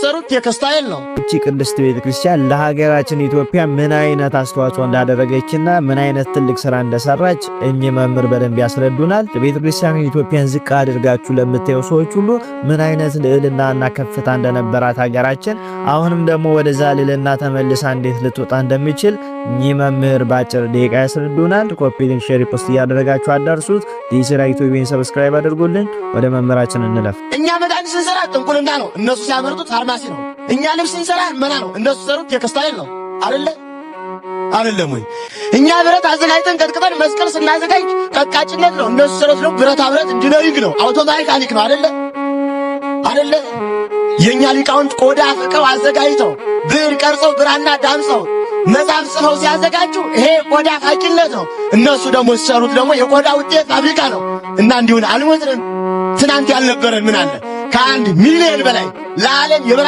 ሲሰሩት ቴክስታይል ነው። እቺ ቅድስት ቤተ ክርስቲያን ለሀገራችን ኢትዮጵያ ምን አይነት አስተዋጽኦ እንዳደረገችና ምን አይነት ትልቅ ስራ እንደሰራች እኚህ መምህር በደንብ ያስረዱናል። ቤተ ክርስቲያን ኢትዮጵያን ዝቅ አድርጋችሁ ለምታዩ ሰዎች ሁሉ ምን አይነት ልዕልናና ከፍታ እንደነበራት ሀገራችን፣ አሁንም ደግሞ ወደዛ ልዕልና ተመልሳ እንዴት ልትወጣ እንደሚችል እኚህ መምህር በአጭር ደቂቃ ያስረዱናል። Copy link፣ share፣ post እያደረጋችሁ አዳርሱት። ዲስራ ዩቲዩብን subscribe አድርጉልን። ወደ መምህራችን እንለፍ። እኛ መድኃኒት ስንሰራ ጥንቁልና ነው፣ እነሱ ሲያመርቱት ፋርማሲ ነው። እኛ ልብስ ስንሰራ መና ነው፣ እነሱ ሲሰሩት ቴክስታይል ነው። አይደለ አይደለም ወይ? እኛ ብረት አዘጋጅተን ቀጥቅጠን መስቀል ስናዘጋጅ ቀጥቃጭነት ነው፣ እነሱ ሲሰሩት ነው ብረታ ብረት engineering ነው፣ auto mechanic ነው። አይደለ አይደለ? የእኛ ሊቃውንት ቆዳ ፍቀው አዘጋጅተው ብዕር ቀርጸው ብራና ዳምጸው መጽሐፍ ጽፈው ሲያዘጋጁ ይሄ ቆዳ ፋቂነት ነው። እነሱ ደግሞ ሲሰሩት ደግሞ የቆዳ ውጤት ፋብሪካ ነው። እና እንዲሁን አልሞትንም። ትናንት ያልነበረን ምን አለ? ከ1 ሚሊዮን በላይ ለዓለም የበራ